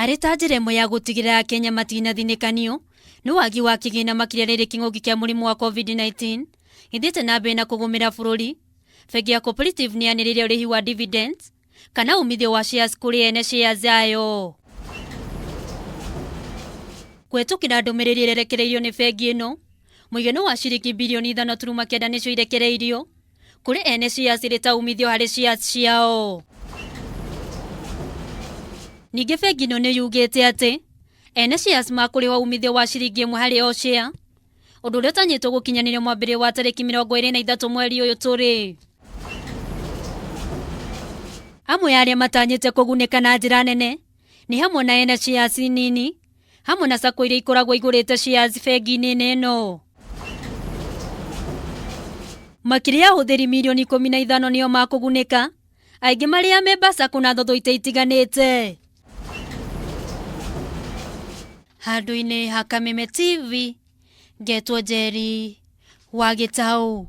Arĩ ta njĩra ĩmwe ya gũtigĩrĩra Akenya matinathinĩkanio nĩ wagi wa kĩgĩna makĩria rĩrĩ kĩng'ũki kĩa mũrimũ wa COVID-19 gĩthiĩte na mbere na kũgũmĩra bũrũri, bengi ya Cooperative nĩ yanĩrĩire ũrĩhi wa dividends kana umithio wa shares kũrĩ ene shares ayo. Kũhetũkĩra ndũmĩrĩri ĩrĩa ĩrekereirio nĩ bengi ĩno, mũigana wa ciringi birioni 5.9 nĩcio irekereirio kũrĩ ene shares ĩrĩ ta umithio harĩ shares ciao. Ningĩ bengi ĩno nĩ yugĩte atĩ ene shares makũrĩhwo umithio wa ciringi ĩmwe harĩ o share, ũndũ ũrĩa ũtanyĩtwo gũkinyanĩrio mwambĩrĩrio wa tarĩki 23 mweri ũyũ tũrĩ. Amwe arĩa matanyĩte kũgunĩka na njĩra nene nĩ hamwe na ene shares nini hamwe na sacco iria ikoragwo igũrĩte shares bengi-inĩ ĩno. Makĩria ya ahũthĩri mirioni 15 nĩo makũgunĩka, aingĩ marĩ amemba sacco na thothoitĩ itiganĩte. Handũ-inĩ ha Kameme TV, ngetwo Njeri wa Gĩtaũ.